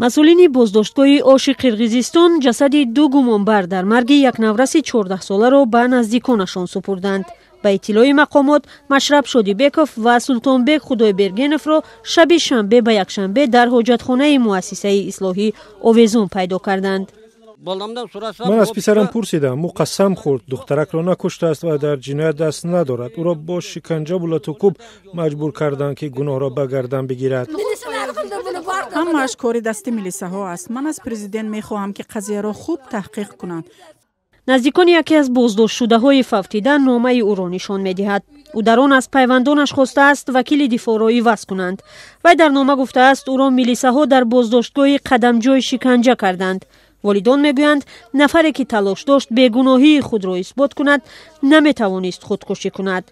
Масъулини боздоштгоҳи Оши Қирғизистон ҷасади ду гумонбар дар марги як навраси 14-соларо ба наздиконашон супурданд. Ба иттилои мақомот, Машраб Шодибеков ва Султонбек Худойбергеновро шаби шанбе ба якшанбе дар ҳоҷатхонаи муассисаи ислоҳӣ овезон пайдо карданд. Ман аз писарам пурсидам, ӯ қасам хӯрд, духтаракро накуштааст ва дар ҷиноят даст надорад. Ӯро бо шиканҷаву латукӯб маҷбур карданд, ки гуноҳро ба гардан бигирад. Ҳамааш кори дасти милисаҳо аст. Ман аз президент мехоҳам, ки қазияро хуб таҳқиқ кунанд. Наздикони яке аз боздоштшудаҳои фавтида номаи ӯро нишон медиҳад. Ӯ дар он аз пайвандонаш хостааст, вакили дифоъро иваз кунанд. Вай дар нома гуфтааст, ӯро милисаҳо дар боздоштгоҳи Қадамҷой шиканҷа карданд. Волидон мегӯянд, нафаре ки талош дошт бегуноҳии худро исбот кунад, наметавонист худкушӣ кунад.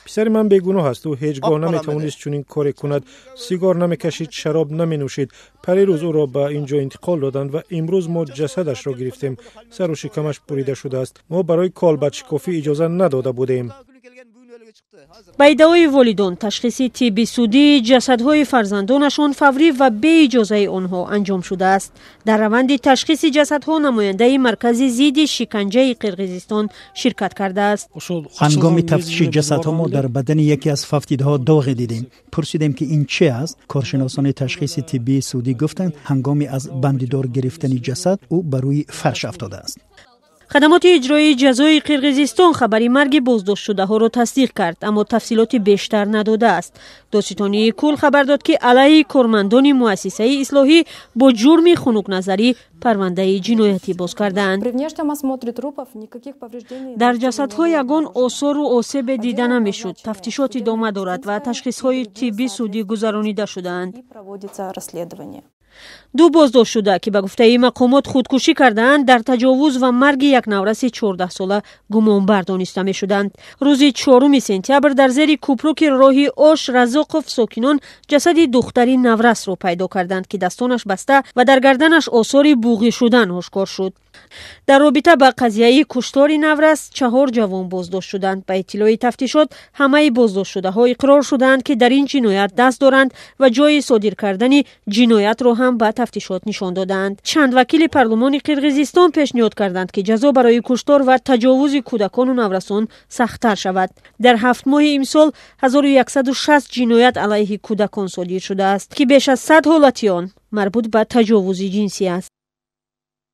Писари ман бегуноҳ аст. Ӯ ҳеҷ гоҳ наметавонист чунин коре кунад. Сигор намекашид, шароб наменӯшид. Парирӯз ӯро ба ин ҷо интиқол доданд ва имрӯз мо ҷасадашро гирифтем. Сару шикамаш бурида шудааст. Мо барои колбадшикофӣ иҷоза надода будем. Ба иддаои волидон, ташхиси тибби судии ҷасадҳои фарзандонашон фаврӣ ва беиҷозаи онҳо анҷом шудааст. Дар раванди ташхиси ҷасадҳо намояндаи Маркази зидди шиканҷаи Қирғизистон ширкат кардааст. Ҳангоми тафтиши ҷасадҳо мо дар бадани яке аз фавтидаҳо доғе дидем. Пурсидем, ки ин чи аст. Коршиносони ташхиси тиббии судӣ гуфтанд, ҳангоми аз бандидор гирифтани ҷасад ӯ ба рӯи фарш афтодааст. Хадамоти иҷроии ҷазои Қирғизистон хабари марги боздоштшудаҳоро тасдиқ кард, аммо тафсилоти бештар надодааст. Додситонии кул хабар дод, ки алайҳи кормандони муассисаи ислоҳӣ бо ҷурми хунукназарӣ парвандаи ҷиноятӣ боз кардаанд. Дар ҷасадҳо ягон осору осебе дида намешуд. Тафтишот идома дорад ва ташхисҳои тиббӣ судӣ гузаронида шудаанд. Ду боздоштшуда, ки ба гуфтаи мақомот худкушӣ кардаанд, дар таҷовуз ва марги як навраси 14-сола гумонбар дониста мешуданд. Рӯзи 4 сентябр дар зери кӯпруки роҳи Ош Разоқов сокинон ҷасади духтари наврасро пайдо карданд, ки дастонаш баста ва дар гарданаш осори буғӣ шудан ошкор шуд. Дар робита ба қазияи куштори наврас чаҳор ҷавон боздошт шуданд. Ба иттилои тафтишот, ҳамаи боздоштшудаҳо иқрор шудаанд, ки дар ин ҷиноят даст доранд ва ҷои содир кардани ҷиноятро ҳам ба тафтишот нишон додаанд. Чанд вакили парлумони Қирғизистон пешниҳод карданд, ки ҷазо барои куштор ва таҷовузи кӯдакону наврасон сахттар шавад. Дар 7 моҳи имсол 1160 ҷиноят алайҳи кӯдакон содир шудааст, ки беш аз 100 ҳолати он марбут ба таҷовузи ҷинсӣ аст.